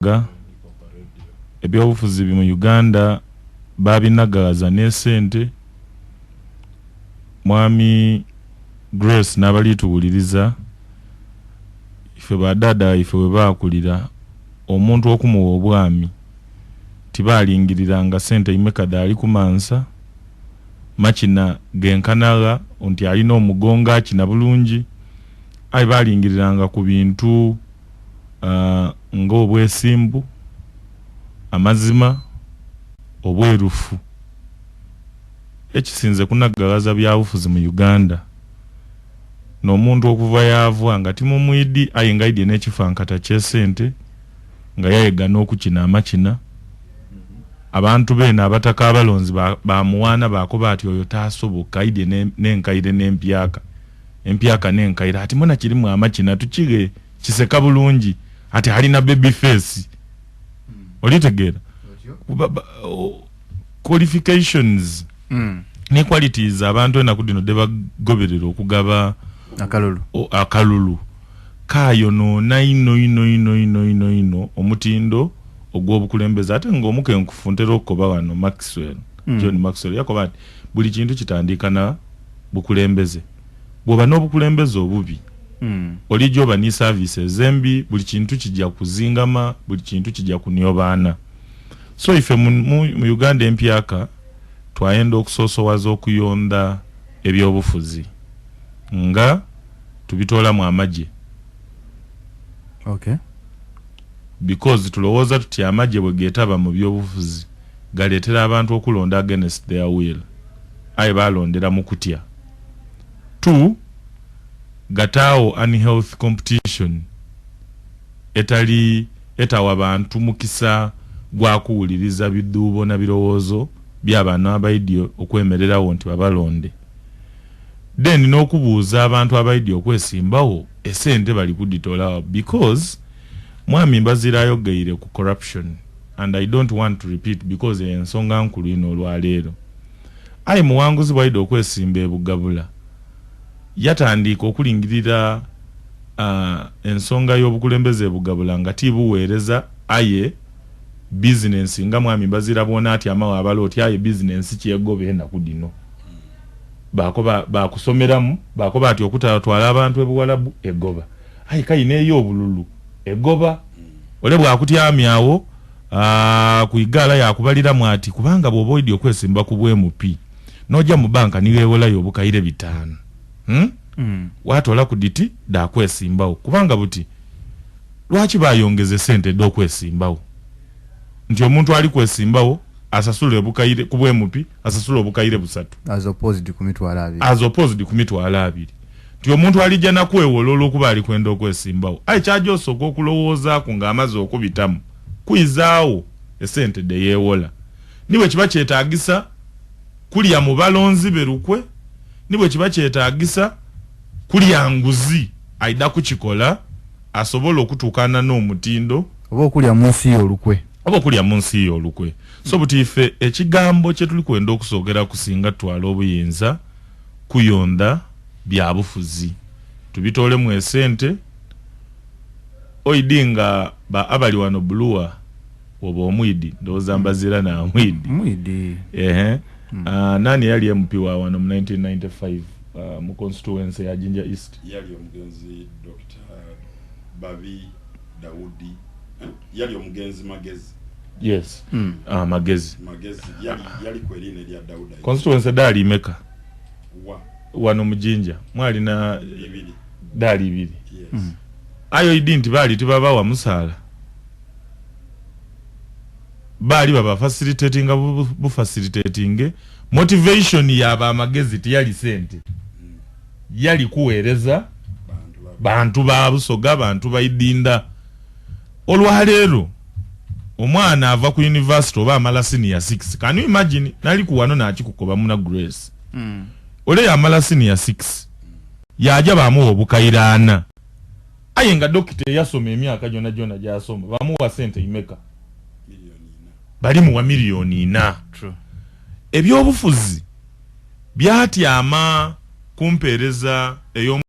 Ga ebyobufuzi mu Uganda babinagaza n'esente. Mwami Grace n'abali tuwuliriza, ife badada ife we bakulira, omuntu okumuwa obwami tibalingiriranga sente imeka dhali kumansa makina genkanagha nti alina omugongo akina bulungi, aye balingiriranga ku bintu ng'obwesimbu, amazima, obwerufu. Ekisinze kunagalaza byabufuzi mu Uganda n'omuntu okuva yavwa nga timumwidi, aye nga aidye n'ekifankata ky'esente nga yayega n'okukina amakina. Abantu beene abataka abalonzi bamuwaana bakoba ati oyo tasoboka, aidye n'enkaire n'empyaka, empyaka n'enkaire, ati muna kirimu amakina tukighe kiseka bulungi, ati alina baby face. Olitegeera qualifications ne qualities abantu enaku dino debagoberera okugaba akalulu, akalulu kayonoona ino ino ino ino ino ino omutindo ogw'obukulembeze. Ate ng'omukenkufu ntera okukoba wano Maxwell, John Maxwell yakoba nti buli kintu kitandika na bukulembeze. Bw'oba n'obukulembeze obubi, olijja oba ni services embi, buli kintu kijja kuzingama, buli kintu kijja kunyobaana. So ife mu Uganda empyaka twayenda okusosowaza okuyonda ebyobufuzi nga tubitoolamu amagye. Because tulowooza tuti amagye bwe geetaba mu byobufuzi galeetera abantu okulonda against their will, aye balondera mu kutya. Two, gataawo unhealth competition etali etawa bantu mukisa gwa kuwuliriza biduubo na birowoozo by'abantu abaidi okwemererawo nti babalonde. Then n'okubuuza abantu abaidi okwesimbawo esente bali kuditolawo, because mwami Mbazira ayogeire ku corruption and I don't want to repeat because ensonga nkulu ino olwaleero. Aye muwanguzi bwaida okwesimba ebugabula yatandika okulingirira ensonga y'obukulembeze ebugabula nga tibuweereza, aye bizinensi nga mwami Mbazira bwona ati amawo abala oti aye bizinensi kyegoba enaku dino bakoba bakusomeramu, bakoba ati okutatwala abantu ebuwalabu egoba, aye kayina ey'obululu egoba. Ole bwakutyamyawo kuigala yakubaliramu ati kubanga bw'oba oidye okwesimba ku bw'MP n'ojja mu banka niweewolayo obukaire 5, Watola ku diti dakwesimbawo, kubanga buti lwaki bayongeza esente ed'okwesimbawo nti omuntu ali kwesimbawo asasula obukaire ku bw'MP, asasula obukaire 3 as opposed ku 20,000, as opposed ku 20,000, nti omuntu alijja nakwewola olw'okuba ali kwenda okwesimbawo. Aye kyajja osooka okulowoozaaku ng'amaze okubitamu kwizaawo esente de yeewola, ni bwe kiba kyetaagisa kulya mu balonzi berukwe, ni bwe kiba kyetaagisa kulya nguzi, aida kukikola asobola okutuukana n'omutindo oba okulya mu nsi y'olukwe, oba okulya mu nsi y'olukwe. So buti ife ekigambo kye tuli kwenda okusookera kusinga tutwala obuyinza kuyonda byabufuzi tubitoolemu esente. Oidi nga ba abali wano buluwa oba omwidi ndowooza Mbazira namwidi mwidi. Ehe. Nani yali MP wa wano mu 1995 mu constituency ya Jinja East? Yali omugenzi Dr. Babi Daudi, yali omugenzi Magezi. Yes. Magezi. Magezi yali ku erina erya Dauda. Constituency daali imeka? Wa wano mu Jinja mwalina ibiri. Daali ibiri. Yes. Ayo idi nti baali tibabawa musaala, baali baba facilitatinga bu facilitating motivation yaba amagezi tiyali sente, yali kuweereza bantu bantu ba Busoga, bantu baidinda. Olwaleero omwana ava ku university oba amala senior 6, can you imagine, nali ku wano nakikukoba muna Grace, ole yamala senior 6 yaja bamuwa obukairaana, aye nga dokita eyasoma emyaka gyona gyona gyasoma bamuwa sente imeka? 4 million. Balimuwa 4 million. Ebyobufuzi byatyama kumpeereza ey'omu